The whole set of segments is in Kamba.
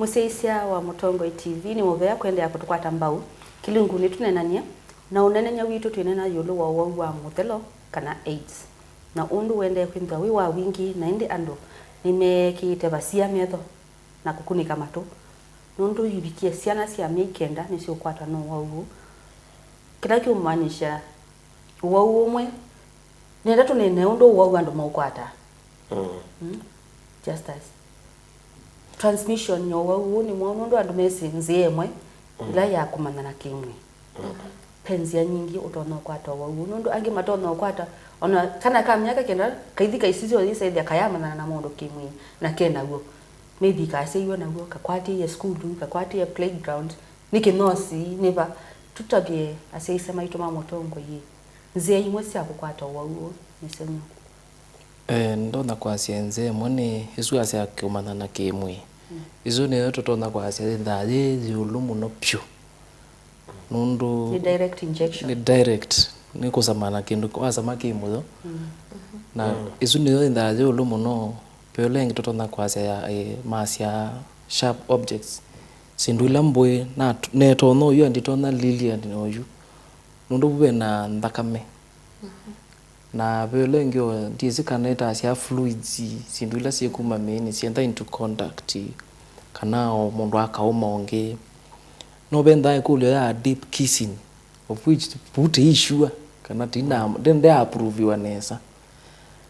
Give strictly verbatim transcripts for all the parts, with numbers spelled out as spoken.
Mũsyaĩĩsya wa Mũtongoi T V, nĩ mũvea kũendeea kũtũkwata mbau. Kĩlungunĩ tũneenanie na ũneenany'a witũ twĩneena ĩũlũ wa ũwau wa mũthelo kana AIDS, na ũndũ ũendee kwĩthĩwa wĩ wa wingĩ, na ĩndĩ andũ nĩmeekĩĩte vasia metho na kũkunĩka matũ, nũndũ ivikie syana sya myei kenda nĩsiũkwatwa nĩ ũwau ũũ. Kĩla kĩũmanyĩsya ũwau ũmwe, nenda tũneene ũndũ ũwau andũ maũkwataa. Mm. Mm? Justus. Transmission ya ũwau ũũ nĩ mwaũ nũndũ andũ mesĩ nzĩa ĩmwe ĩla ya kũmanyana kĩ-mwĩĩ. Ve nzĩa nyingĩ ũtonya ũkwata ũwau ũũ, nũndũ angĩ matonya ũkwata, ona kana ka myaka kenda kaithi kaisisyo yĩsethĩa kayamanyana na mũndũ kĩ-mwĩĩ na ke naw'o. Maybe kasyaĩwe naw'o, kakwatĩĩe sukulu, kakwatĩĩe playground, nĩ kĩnosi, nĩ va. Tũtavye asyaĩĩsya maitũ ma Mũtongoi, nzĩa imwe sya kũkwata ũwau ũũ nĩ syonyu? Eh, ndonya kwasya nzĩa ĩmwe nĩ ĩsu asya kũmanyana kĩ-mwĩĩ. Mm. Ĩsu nĩyo tũtonya kwasya yĩthaa yĩ ĩũlũ mũno vyũ. Nũndũ nĩ direct injection. Nĩ direct, nĩ kũsama na kĩndũ, wasama kĩ mũyo. Mm. Na ĩsu nĩyo ĩthaa yĩ ĩũlũ mũno. Ve ĩla ĩngĩ tũtonya kwasya ya, eh, masya sharp objects. Syĩndũ ila mbũĩ, na netonya ũyu, nditonya lilia na ũyu. Nũndũ vu ve na nthakame. Na ve ĩla ĩngĩ o, ndyĩsĩ kana ĩtasya fluids, syĩndũ ila syĩ kuma mĩĩnĩ syenda into contact, kana o mũndũ akaũma ũngĩ. No vendaa ĩkũlyo ya deep kissing, of which vu tĩi sure kana tĩi na, nde, ndeaproviwa nesa.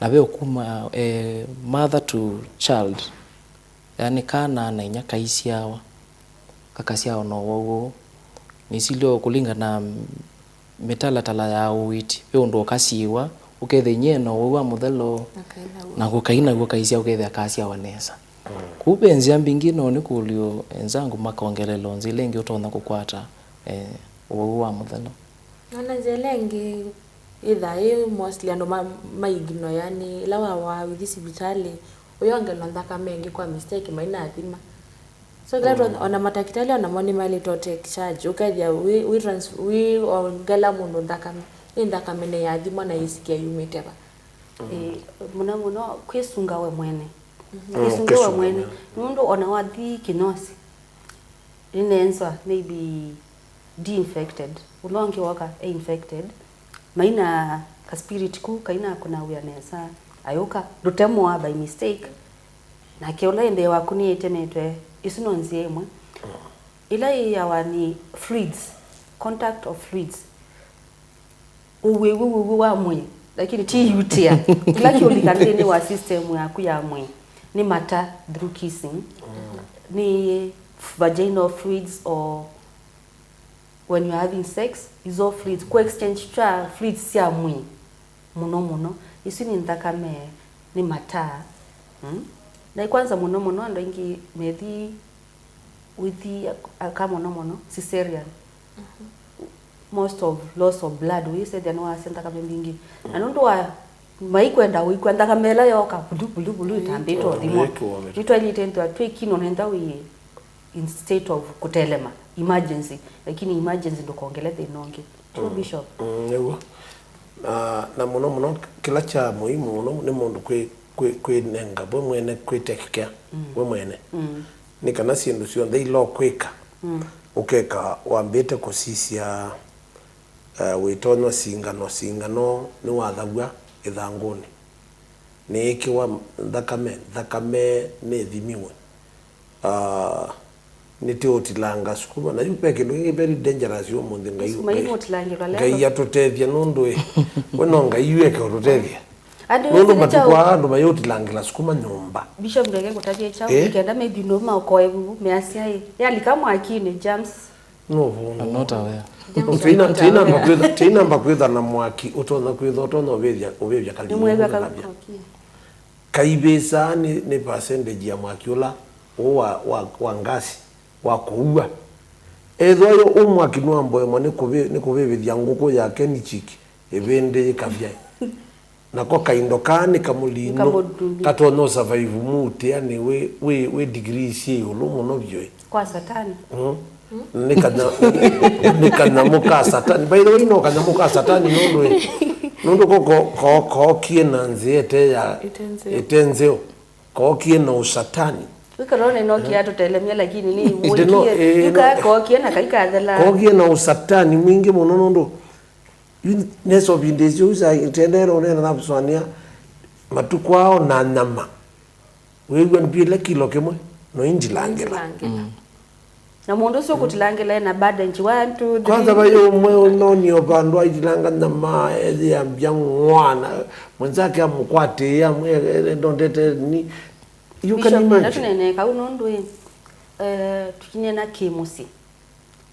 Na ve kuma, eh, mother to child, yani kana na inya kaisyawa, kakasyawa na ũwau ũũ. Nĩsilyo kũlingana na mĩtalatala ya ũiiti, ve ũndũ ũkasyĩwa, ũkethĩa inyie na ũwau wa mũthelo, na kũkai naw'o kaisya, ũkethĩa kasyawa nesa. Kũu ve nzĩa mbingĩ, no nĩ kũlyo enzangu makongelela nzĩa ĩla ĩngĩ ũtonya kũkwata, eh, ũwau wa mũthelo. Ona nzĩa ĩla ĩngĩ ĩthaa ĩ mostly andũ ma, ma ignore, yani, ĩla wa, wa ũithi sivitalĩ, ũyongelwa nthakame ĩngĩ kwa mistake, mainathima. So, kĩla twa-, ona matakitali onamo nĩmaĩlĩte take charge, ũkethĩa wĩ, wĩ trans-, wĩ ongela mũndũ nthakame, ĩ nthakame nĩyathimwa na yĩsikĩa yumĩte va. Ĩ, mũno mũno, kwĩsunga we mwene. Kwĩsunga we mwene. Nũndũ ona wathi kĩnosi, nĩneenzwa, maybe, ndi infected. Ũla ũngĩ woka e infected. Maina ka spirit ku, kaina kũnawĩa nesa, ayũka, ndũtemũa by mistake. Nake ũla ĩ mbee waku nĩĩtemetwe, ĩsu no nzĩa ĩmwe. Ĩla yĩawa nĩ fluids, contact of fluids. Ũwĩw'e, ũwĩw'e wa mwĩĩ, lakini ti U T I. Kĩla kĩũlika nthĩnĩ wa system yaku ya mwĩĩ nĩ mata through kissing, nĩ vaginal fluids or when you are having sex, is all fluids. Ku exchange kwa fluids sya mwĩĩ mũno mũno. Isu nĩ nthakame, nĩ mata. Mm? Na kwanza mũno mũno andũ aingĩ methi with aka mũno mũno cesarean. Most of loss of blood, ũyĩsethĩa nĩwasya nthakame mbingĩ. Na nũndũ wa maikwenda ũikw'a nthakame ĩla yoka, vulu, vulu, vulu, ĩtambĩte ũthimo. Nĩtwaĩlĩte nthwa twĩ kino nenda wĩ in state of kũtelema, emergency, lakini emergency ndũkongele thĩna ũngĩ. True, Bishop? Mm, nĩw'o. Na, na mũno mũno, kĩla kya mũimu mũno nĩ mũndũ kwĩ, kwĩ, kwĩnenga we mwene, kwĩ take care we mwene. Nĩ kana syĩndũ syonthe ila ũkwĩka, ũkeka wambĩte kũsisya, eh, wĩtonywa singano, singano nĩwathaw'a ĩthangũnĩ. Nĩĩkĩwa nthakame, nthakame nĩthimiwe. Ah, nĩtĩũtilanga sukuma. Na yu ve kĩndũ kĩngĩ very dangerous ũmũnthĩ. Ngai, Ngai atũtethya nũndũ ĩ, we no Ngai yu eke ũtũtethya. Nũndũ matukũ aa andũ mayũtilangĩla sukuma nyũmba. Bishop, ndeke kũtavya kyaũ, eh? Kenda maybe no makoe vu, measya ĩ, yalika mwakinĩ, germs. No ũvũngũ. I'm not aware. Tũina, tũinamba kwĩtha, tũinamba kwĩtha na mwaki, ũtonya kwĩtha, ũtonya ũvĩvya, ũvĩvya kalima. Nĩmwĩvya kavya. Kaivĩsaa nĩ, nĩ percentage ya mwaki ũla, ũũ wa, wa, wa ngasi, wa kũua. Ethĩwa yo ũ mwaki nĩwamboemwa nĩ kũvĩ-, nĩ kũvĩvĩthya ngũkũ ya kenny chick, ĩvĩndĩ yĩkavya. Nako kaindo kaa nĩ kamũlino, katonya ũsurvive mũutĩanĩ wĩ, wĩ, wĩ degree syĩ ĩũlũ mũno vyũ. Kwa Satani. Mm. Nĩ kanya-, nĩ kanyamũ ka Satani. By the way, no kanyamũ ka Satani nũndũ ĩ, nũndũ ko, ko, ko, kookie na nzĩa ĩte ya, ĩte nzeo. Kookie na ũsatani. Wĩkalone no kĩa tũtelemya, lakini nĩ Ĩndĩ no, mũikie, ĩĩ, no. Yuka kokie na kaikathela. Kokie na ũsatani mwingĩ mũno nũndũ yu nesa ũvindĩsyo ũsa ĩtendero nena na kuswania matukũ ao na nyama. Wĩw'a ndwĩle kilo kĩmwe, no indilangĩla. Ndilangĩla. Mm. Na mũndũ ũsu ũkũtilangĩla ena burden, one, two, three. Kwanza vai ũmwe ũnonio vandũ aitilanga nyama, ethĩa mbya ng'wana, mwenzake amũkwatĩĩa, amwĩa, "Eh, ndondete ni." You can Bishop, imagine. Ndatũneenee kau nũndũ ĩ, eh, tũtinena kĩ mũsyĩ.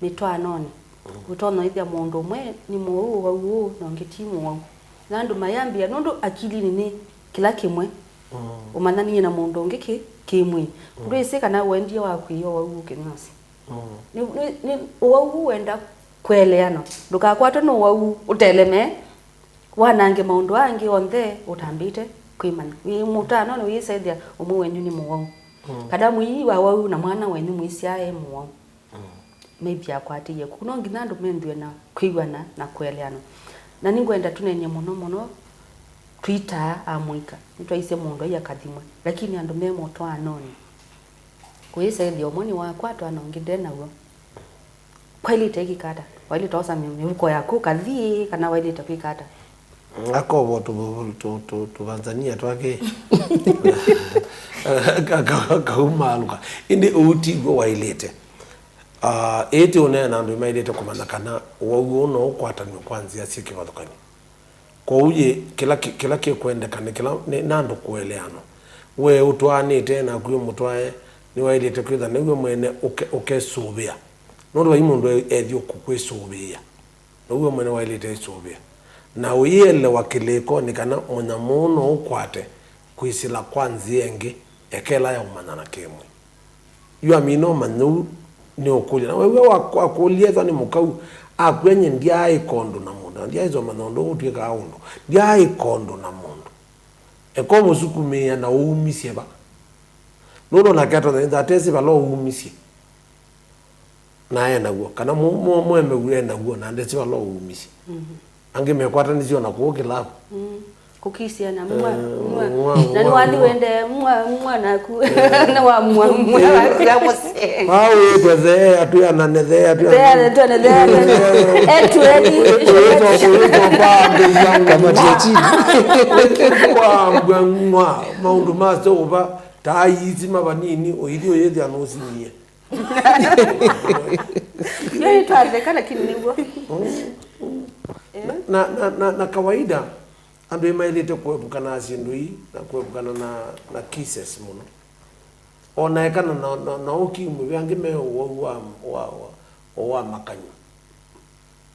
Mĩtwaanonĩ, ũtonya ĩthĩa mũndũ ũmwe nĩ mũwau ũwau ũũ na ũngĩ ti mũwau. Na andũ mayambĩa nũndũ akilinĩ nĩ kĩla kĩmwe ũmanyanie na mũndũ ũngĩ kĩ kĩ mwĩĩ. Ndwĩsĩ kana ũendie wakw'ĩĩa ũwau ũũ kĩng'osĩ. Nĩ, nĩ, nĩ ũwau ũũ wenda kũeleanwa. Ndũkakwatwe nĩ ũwau ũtelemee, wanange maũndũ angĩ onthe ũtambĩte kwĩmanya. Wĩ mũtwaanonĩ wĩyĩsa ĩthĩa ũmwe wenyu nĩ mũwau. Kana mũii wa wau na mwana wenyu mũisyaa e mũwau. Maybe akwatĩie ku. No nginya andũ menthwe na kwĩw'ana na kũeleanwa. Na nĩngwenda tũnenie mũno mũno twĩtaa amũika. Nĩtwaisye mũndũ ai akathimwe. Lakini andũ me mũtwaanonĩ, kũyĩsa ĩthĩa ũmwe nĩwakwatwa na ũngĩ nde naw'o. Kwaĩlĩte ĩkĩka ata? Waĩlĩte osa mĩ-, mĩvuko yaku ũkathi, kana waĩlĩte kwĩka ata? Akovo tũ-, tũ-, tũ-, tũvanzania twake. Ka-, ka-, kaumaalũka. Ĩndĩ ũu ti w'o waĩlĩte. Ah, ĩĩ ti ũneena andũ nĩmaĩlĩte kũmanya kana ũwau ũũ no ũkwatanw'e kwa nzĩa syĩ kĩvathũkany'o. Kwoou yĩ, kĩla kĩ-, kĩla kĩkwendeka nĩ kĩla nĩ, nĩ andũ kũeleanwa. We ũtwaanĩte naku wĩ mũtwae, nĩwaĩlĩte kwĩtha nĩw'o mwene ũke-, ũkesũvĩa. Nũndũ vai mũndũ e-, ethi ũkũkwĩsũvĩĩa. Now'o mwene waĩlĩte ĩsũvĩa. Na ũyĩelewa kĩlĩkonĩ kana mũnyamũ ũũ no ũkwate kwĩsĩla kwa nzĩa ĩngĩ, ekela ya ũmanyana kĩmwĩĩ. Yu amina ũmanyĩu nĩ ũkũlya. Na wew'a wa-, wakũlya ethwa nĩ mũkau, akwĩa, "Nyie ndyaaĩka ũndũ na mũndũ, na ndyaaĩsa ũmanya ũndũ ũũ ũtw'ĩkaa ũndũ. Ndyaaĩka ũndũ na mũndũ." Eka ũmũsukumĩĩa na ũumisye va. Nũndũ onake atonya ĩtha atesĩ vala ũumisye. Na e naw'o. Kana mũ-, mũ-, mũemeu e naw'o, na ndesĩ vala ũumisye. Angĩ mekwatanisye o na kũũ kĩlavu. Kũkisya na mwa, mwa. Na nĩwathi wende mwa, mwa naku. Na wa mwa, mwa waku ya mũsee. Wa wĩtwe thee, atwĩanane thee, atwĩanane. Thee, atwĩanane thee. Etweni. Ũyĩtwa, ũyĩtwa vaa mbĩia ng'wa. Kamati ya chini. Kwa mbwa ng'wa, maũndũ ma seũva, ta aisima vanini, ũithi ũyĩthĩa nũsinie. Yo nĩtwatheka, lakini nĩw'o. Eh? Na, na, na, na kawaida, andũ nĩmaĩlĩte kũepukana na syĩndũ ii na kũepukana na, na kisses mũno. O na ekana na, na, na ũkimwi, ve angĩ me ũwau wa, wa, wa, wa makanyũ.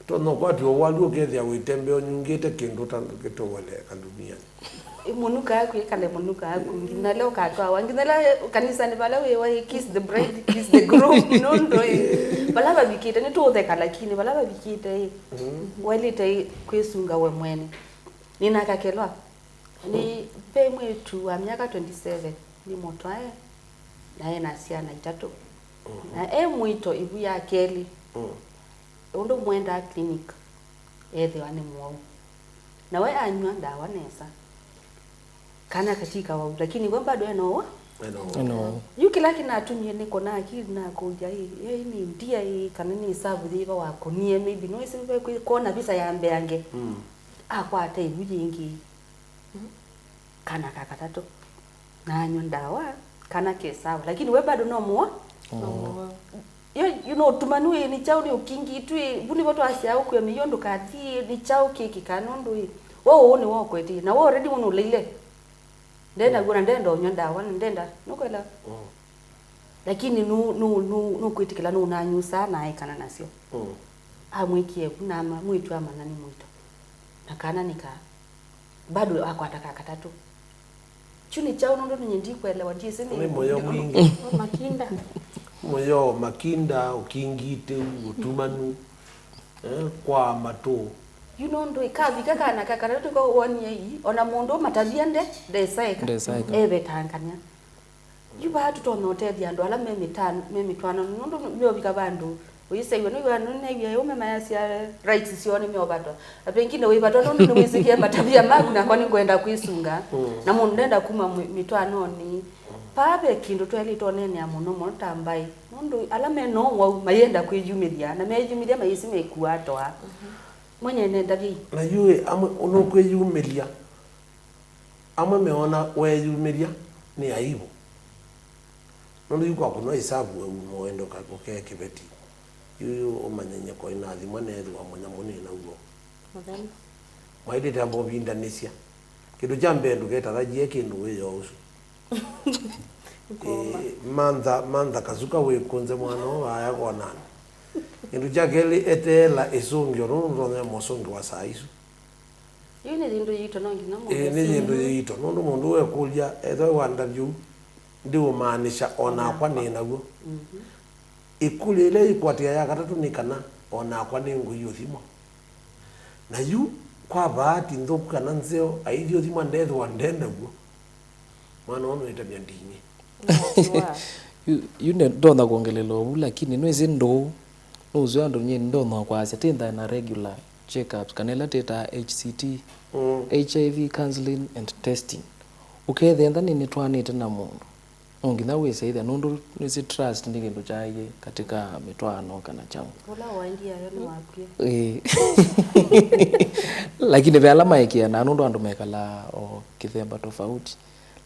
Tonya ũkwatw'a ũwalu ũkethĩa wĩtembea ũnyungĩte kĩndũ ta kĩtoweleka ndunianĩ. Ĩ, mũnuka yaku ĩkale mũnuka yaku, nginya ĩla ũkatwawa, nginya ĩla kanisanĩ vala wĩwa, ĩ, kiss the bride, kiss the groom, nũndũ, ĩ, vala vavikĩte, nĩtũũtheka, lakini vala vavikĩte, ĩ, waĩlĩte, ĩ, kwĩsunga we mwene. Nĩnakakelwa. Nĩ ve mwĩĩtu wa myaka twenty-seven, nĩ mũtwae, na e na syana itatũ. Na e mũito ĩvu ya kelĩ. Ũndũ mwendaa clinic, ethĩwa nĩ mũwau. Na we anyw'a ndawa nesa. Kana kati kawau, lakini we bado ena ũwa. Ena ũwa. Yu kĩla kĩnatumie nĩkona akili nakũlya, ĩ, ĩ, nĩ ndia, ĩ, kana nĩ savu yĩva wakũnie, maybe no ĩsĩ kwona visa ya mbeange. Akwata ĩvu yĩngĩ. Kana ka katatũ. Na anywa ndawa, kana ke sawa. Lakini we bado no mũwa? No mũwa. Yo, you know, ũtumanu ĩ, nĩ kyaũ nĩ ũkingitw'e, vu nĩvo twasyaa ũkwĩa mĩio ndũkathi, nĩ kyaũ kĩkĩkaa nũndũ ĩ. We ũũ nĩ wokwetie, na we already mũndũ ũleile. Ndenda kuona, ndenda ũnywa ndawa, na ndenda, nũkwela? Lakini nũ, nũ, nũ, nũkwĩtĩkĩla nũnanyusaa na aekana nasyo. Amwĩkie vu, na ama, mwĩtu amanya nĩ mũito. Na kana nĩ ka, bado akwata ka katatũ. Kyu nĩ kyaũ nũndũ ninye ndikwelewa, ndiĩsĩ nĩ. Nĩ mũyo mwingĩ. Makinda. Mũyo, makinda, ũkingitĩu, ũtumanu, eh, kwa matũ. Yu nũndũ ĩkavika kana ka katatũ ko wonie ii, ona mũndũ matavia nde, ndesaeka. Ndesaeka. Evetangania. Yu vaa tũtonya ũtethya andũ ala me mĩta-, me mĩtwaano, nũndũ nĩũvika vandũ ũyĩsaiw'a, nĩw'a nĩnew'a ũme mayasya rights syoo nĩmeũvatwa. Na pengine wĩvatwa nũndũ nĩwĩsĩkie matavia maku, nakwa nĩngwenda kwĩsunga. Na mũndũ ndenda kuma mĩ-, mĩtwaanonĩ. Vaa ve kĩndũ twaĩlĩte ũneenea mũno mũno ta mbaĩ, nũndũ ala me na ũwau mayenda kwĩyumĩlya, na meyumĩlya mayĩsĩ mekua atoa. Mwenye nendavyei. Na yu ĩ, amwe nũkwĩyumĩlya, amwe meona weeyumĩlya nĩ aibu. Nũndũ yu kwa kũnwa isavu we uma ũende ũka-, ũkee kĩveti. Yu, yu ũmanye nyeko inathimwa neethĩwa mũnyamũ nĩ naw'o. Mũthelu. Mwaĩlĩte amba ũvindanĩsya. Kĩndũ kya mbee ndũketathayie kĩndũ wĩoo ũsu. Ĩĩ, mantha, mantha kasuka wĩkũnze mwana ũũ vaya konana. Kĩndũ kya kelĩ, eteela ĩsũngĩo, nũndũ ndũtonya mosũngĩwa saa isu. Yu nĩ yĩndũ yĩito, no nginya mũndũ Ĩĩ, nĩ yĩndũ yĩito, nũndũ mũndũ wekũlya, ethwa wĩ wa ndavyu, ndiũmaanisha o nakwa nĩ naw'o. Mhm. Ĩkũlyo ĩla yĩkwatĩa ya katatũ nĩ kana o nakwa nĩngũiũthimwa. Na yu, kwa vaati nthũku kana nzeo, aithi ũthimwa ndethĩwa nde naw'o. Mwana ũũ nũĩtavya nding'ĩ. Yu, yu nĩ ndonya kwongelela ũvu, lakini nwĩsĩ ndũũ, nũseo andũ nyie ndonya kwasya, tĩthaa na regular checkups, kana ĩla tĩtaa H C T, Mm. H I V counseling and testing. Ũkethĩa ntha nĩnĩtwaanĩte na mũndũ, no nginya wĩsaithya, nũndũ nĩsĩ trust nĩ kĩndũ kyaĩe katika mĩtwaano kana kyaũ. Ũla waendie ayo nĩwakwie. Ĩĩ. Lakini ve ala maekĩanaa, nũndũ andũ mekalaa o kĩthemba tofauti.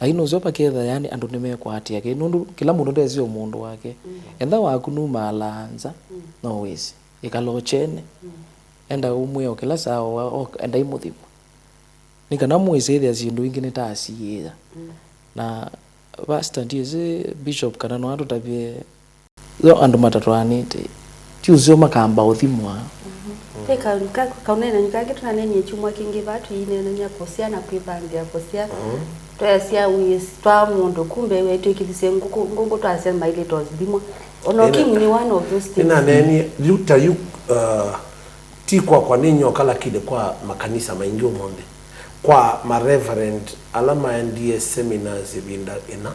Lakini ũseo vakethĩa, yani, andũ nĩmekwatĩa kĩ, nũndũ kĩla mũndũ ndesĩ o mũndũ wake. Mm. Enda waku numaalaa nza, Mm. no wĩsĩ. Ĩkala ũkyene. Mm. Enda ũmwĩe o kĩla saa, o, o, enda imũthimwa. Nĩ kana mwĩsĩthĩa syĩndũ ingĩ nĩtasiĩĩa. Mm. Na pastor, ndiĩsĩ bishop kana no atũtavye, yo andũ matatwaanĩte, ti ũseo makamba ũthimwa. Mhm. Ve ka-, ka-, kaũneenany'o kangĩ tũnanenie kyumwa kĩngĩ vaa tũineenany'a kũsya na kwĩvangĩa kũsya. Mhm. Tweasya wĩsĩ twa mũndũ, kumbe we twĩkĩthisye ngũkũ, ngũngũ twasya mailĩte ũthimwa. Ona Ĩna-, ũkimwi nĩ one of those things. Nĩnaneenie, yu ta yu, uh, Ti kwakwa nĩ nyoka, lakini kwa makanisa maingĩ ũmũnthĩ, kwa ma reverend ala maendie seminars ĩvinda ĩna,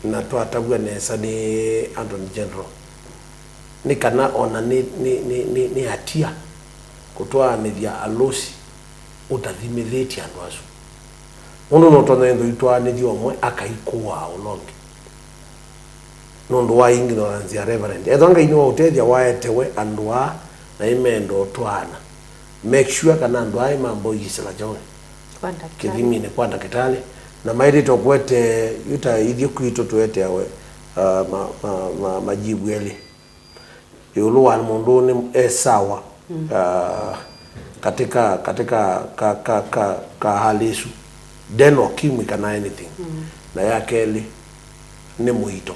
na twatavw'a nesa nĩ Attorney General, nĩ kana ona nĩ, nĩ, nĩ, nĩ, nĩ atia kũtwaanĩthya alũsi ũtathimĩthĩtye andũ asu. Nũndũ nũtonya ĩndũ itwaanĩthya ũmwe akaikũaa ũla ũngĩ. Nũndũ wa ignorance ya Reverend. Ethwa Ngai nĩwaũtethya waetewe andũ aa na ĩmenda ũtwaana, make sure kana andũ aa ĩmamboie kĩsila kyaũ? Kwa ndakĩtalĩ. Kĩthiminĩ kwa ndakĩtalĩ. Na maĩlĩte ũkwete, yu ta ithyĩ kwitũ tũeteawe, uh, ma, ma, ma, majibu elĩ ĩũlũ wa mũndũ nĩ e sawa, mm, ah, katika, katika ka, ka, ka, ka hali ĩsu. Ndena ũkimwi kana anything. Mm. Na ya kelĩ, nĩ mũito.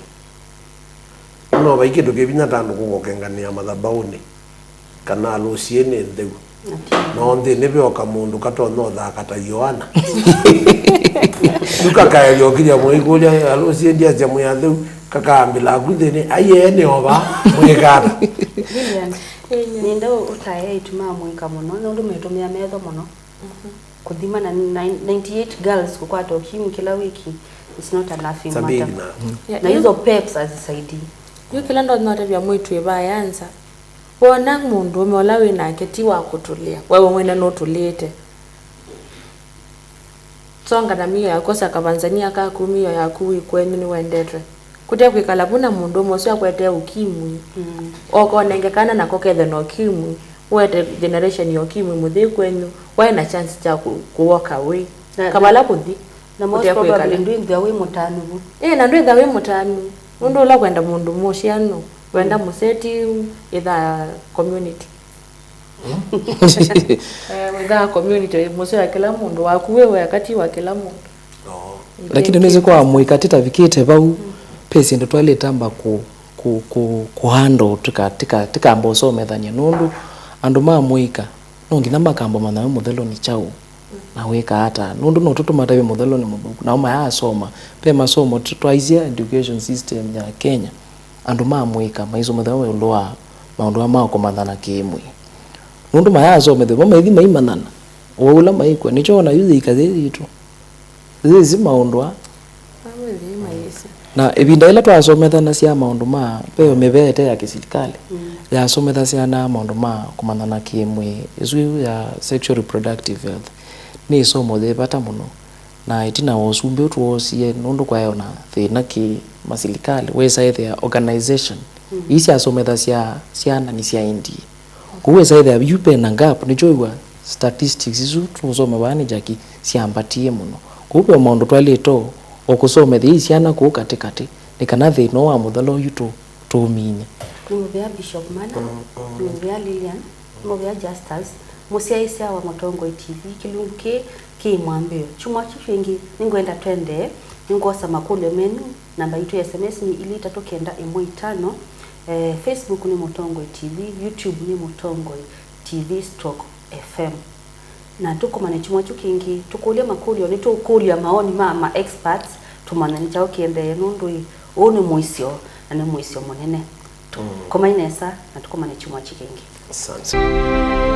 No vai kĩndũ kĩ vinya ta andũ kũka ũkenganĩa mathabaũnĩ, kana alũsie nĩ ntheu. Ati. No nthĩnĩ ve o kamũndũ katonya ũthaka ta Yoana. Yu kakaelya ũkilya mwĩkũlya, alũsie ndiasya mwĩ atheu, kakaambĩla aku nthĩnĩ, aiee nĩ o vaa, mwĩkata. Lilian, nĩenda ũtae aĩtu ma mũika mũno, nũndũ metũmĩa metho mũno. Mhm. Kũthima na nine-, ninety-eight girls kũkwata ũkimwi kĩla wiki, it's not a laughing matter. It's a big number. Yeah, na hizo peps hazisaidii. Yu kĩla ndonya ũtavya mwĩtu ĩvaa ya nza. Wona mũndũũme ũla wĩ nake ti wa kũtũlĩa, we we mwene nũtũlĩĩte. Songa na mĩo yaku, osa kavanzania kaku, mĩo yaku wĩ kwenyu nĩwendetwe. Kũte kwĩkala vu na mũndũũme ũsu akwetee ũkimwi. Mm. Oka ũnenge kana nako kethe na ũkimwi, ũete generation ya ũkimwi mũthei kwenyu, waĩ na chance kya kũ-, kũ walk away. Na, kavala na, kũthi, na most kũte probably kwĩkala. Ndwĩnthĩwa wĩ mũtanu vu. Ĩĩ, na ndwĩthĩwa wĩ mũtanu. Nũndũ ũla kwenda mũndũ mũsyano, wenda mũseti ĩthaa community. Eh, wĩthaa community mũseo ya kĩla mũndũ, waku wĩ weka ti wa kĩla mũndũ. Oo. Lakini nĩsĩ kwa mũika tĩtavikĩte vau, mm, ve syĩndũ twaĩlĩte amba kũ, kũ, kũ, kũ handle, tũka, tũka, tũkamba ũsomethany'a, nũndũ andũ ma mũika no nginya makamba manya wĩ mũthelu nĩ kyaũ, na wĩkaa ata, nũndũ no tũtũmatavye mũthelu nĩ mũthũku, nao mayasoma. Ve masomo tũ-, twaisye education system ya Kenya, andũ ma mũika maisomethaw'a ĩũlũ wa maũndũ aa ma kũmanyana kĩ-mwĩĩ. Nũndũ mayasomethw'a, mo maithi maimanyana, ũwau ũla maikw'a, nĩkyo ona yu yĩika yĩĩ yitũ yĩsĩ maũndũ aa. Amwe yĩĩ mayĩsĩ. Na ĩvinda yĩla twasomethanasya maũndũ ma, ve mĩvea ĩte ya kĩsilikalĩ, mm, yasomethasya na maũndũ ma kũmanyana kĩ-mwĩĩ, ĩsu ya sexual reproductive health, nĩ ĩsomo yĩ vata mũno. Na ĩtina wa ũsumbĩ ũũ twoosie, nũndũ kwaĩ ona thĩna kĩ masilikalĩ, wĩsa ĩthĩa organization ii syasomethasya syana nĩsyaendie. Kwoou wĩsa ĩthĩa yu ve na gap, nĩkyo wĩw'a statistics isu tũũsoma vaa nĩ Jackie syambatie mũno. Kwoou ve maũndũ twaĩlĩte o kũsomethya ii syana kũu katĩ katĩ, nĩ kana thĩna ũũ wa mũthalo ũyu tũ tũũmine. Nĩ mũvea Bishop Mana, nĩ mũvea Lilian, nĩ mũvea Justus, mũsyaĩĩsya wa Mũtongoi T V, kĩlungu kĩĩ kĩ mwambĩĩo. Kyumwa kyu kĩngĩ, nĩngwenda twendee, nĩngwosa makũlyo menyu, namba yitũ ya S M S nĩ ilĩ itatũ kenda ĩmwe itano, eh, Facebook nĩ Mũtongoi T V, YouTube nĩ Mũtongoi T V stroke F M. Na tũkomane kyumwa kyu kĩngĩ, tũkũlye makũlyo, nĩtũkũlya maoni ma ma experts, tũmanye nĩ kyaũ kĩendee, nũndũ ĩ, ũũ nĩ mũisyo, na nĩ mũisyo mũnene. Tũkomai nesa, na tũkomane kyumwa kyu kĩngĩ. Asante.